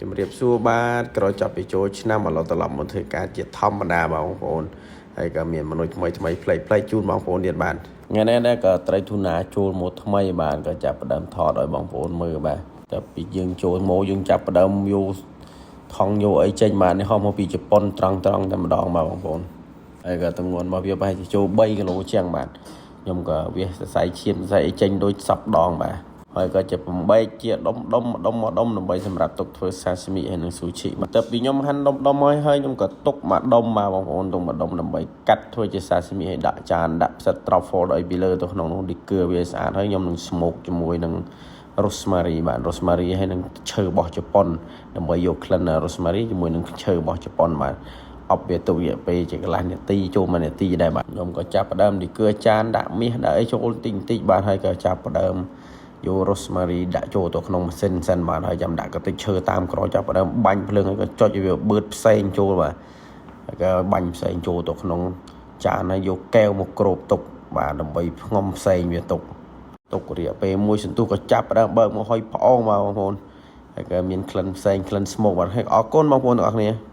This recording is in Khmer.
ជំរាបសួរបាទក្រោយចាប់ពីចូលឆ្នាំឥឡូវត្រឡប់មកធ្វើការជាធម្មតាបងប្អូនហើយក៏មានមនុស្សថ្មីថ្មីប្លែកប្លែកជូនបងប្អូនទៀតបាទថ្ងៃនេះដែរក៏ត្រីធូណាចូលមកថ្មីបាទក៏ចាប់ផ្ដើមថតឲ្យបងប្អូនមើលបាទតែពីយើងចូលមកយើងចាប់ផ្ដើមយកថង់យកអីចេញបាទនេះហោះមកពីជប៉ុនត្រង់ត្រង់តែម្ដងបាទបងប្អូនហើយក៏ទម្ងន់របស់វាប្រហែលជាចូល3គីឡូជាងបាទខ្ញុំក៏វាសរសៃឈាមសរសៃអីចេញដូចសពដងបាទហើយក៏ជាបំបែកជាដុំដុំដុំដុំដើម្បីសម្រាប់ទុកធ្វើសាស៊ីមីហើយនិងស៊ូឈីបាទទៅពីខ្ញុំហាន់ដុំដុំហើយហើយខ្ញុំក៏ទុកមួយដុំបាទបងប្អូនទុកមួយដុំដើម្បីកាត់ធ្វើជាសាស៊ីមីហើយដាក់ចានដាក់ផ្សិត truffle ឲ្យពីលើទៅក្នុងនោះឌីគឺវាស្អាតហើយខ្ញុំនឹង smoke ជាមួយនឹង rosemary បាទ rosemary ហើយនឹងឈើរបស់ជប៉ុនដើម្បីយកក្លិន rosemary ជាមួយនឹងឈើរបស់ជប៉ុនបាទអប់វាទុករយៈពេលជាកន្លះនាទីចូល1នាទីដែរបាទខ្ញុំក៏ចាប់ផ្ដើមឌីគឺចានដាក់មាសដាក់អីចូលតិចតិចបាទហើយក៏ចាប់ផ្ដើមយក rosemary ដាក់ចូលទៅក្នុងម៉ាស៊ីនសិនបាទហើយចាំដាក់កតិចឈើតាមក្រោយចាប់ផ្ដើមបាញ់ភ្លើងហើយក៏ចុចឲ្យវាបឺតផ្សេងចូលបាទហើយក៏បាញ់ផ្សេងចូលទៅក្នុងចានហើយយកកែវមកគ្របទុកបាទដើម្បីផ្ងំផ្សេងវាទុកទុករយៈពេលមួយសន្ទុះក៏ចាប់ផ្ដើមបើកមកហុយផ្អងបាទបងប្អូនហើយក៏មានក្លិនផ្សេងក្លិន smoke បាទហើយអរគុណបងប្អូនទាំងអស់គ្នា។